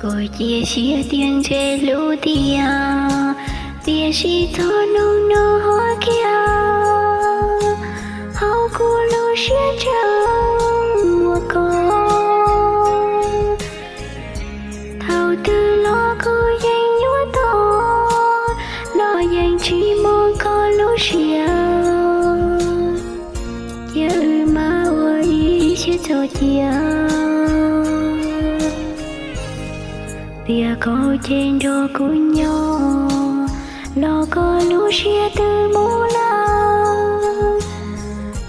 Kuv cia siab tias ntshe hlub tiag, tiam sis txog hnub no ho kiag, hauv kuv lub siab tseem muaj koj. Thaum twg los kuv yeej yuav tos, los yeej tsis mob koj lub siab, cia wb mam ua ib siab txoj cia. Tias koj ces nrog kuv nyob, los koj lub siab twb mus lawm,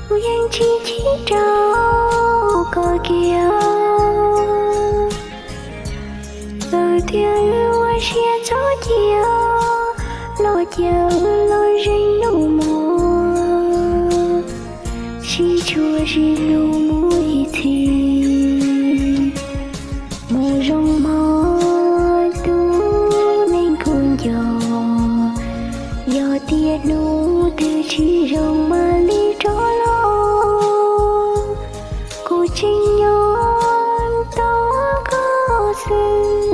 kuv yeej tsis chim rau koj kiag. Txawm tias wb ua siab txoj cia, los cia wb los zeem hnub muaj, sib tshua sib hlub mus ib txhis. Mus zoo mog tus neeg kuv nco, yog tias hnub twg tsis zoo mam li rov los, kuv tseem nyob tos koj xwb.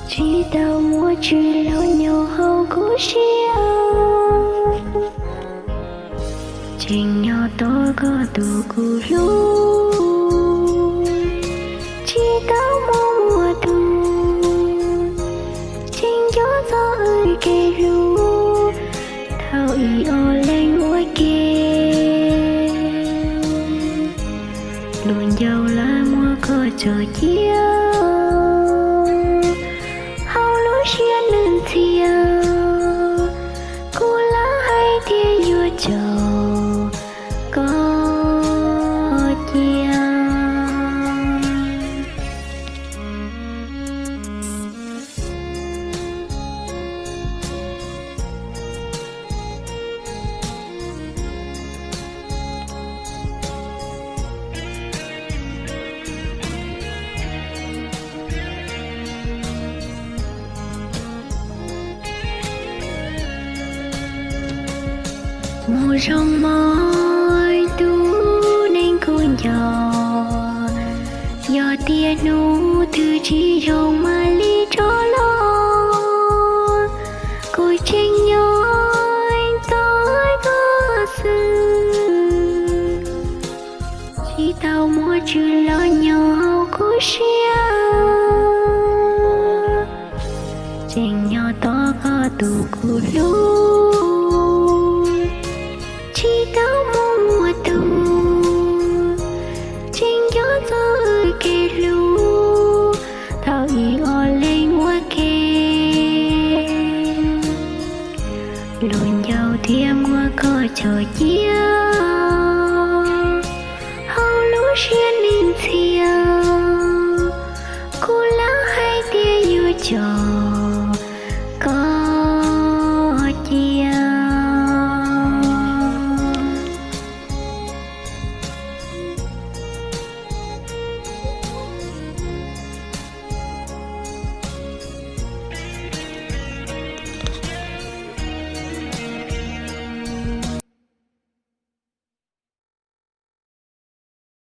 Tsis tau muaj tswv los nyob hauv kuv siab, tseem nyob tos koj tus kuv hlub. Tsis tau muaj muaj tus, tseem nco txog wb kev hlub, thaum ib ob leeg ua ke. Lub ncauj lawv muab koj tso cia, hauv lub siab nws ntxhias, kuv lawv hais tias yuav coj koj cia. Mus zoo mog tus neeg kuv nco, yog tias hnub twg tsis zoo mam li rov los, kuv tseem nyob tos koj xwb. Tsis tau muaj tswv los nyob hauv kuv siab, tseem nyob tos koj tus kuv hlub. Tsis tau muaj muaj tus, tseem nco txog wb kev hlub, thaum ib ob leeg ua ke. Lub ncauj thiaj muab koj tso cia, hauv lub siab nws ntxhias, kuv lawv hais tias yuav coj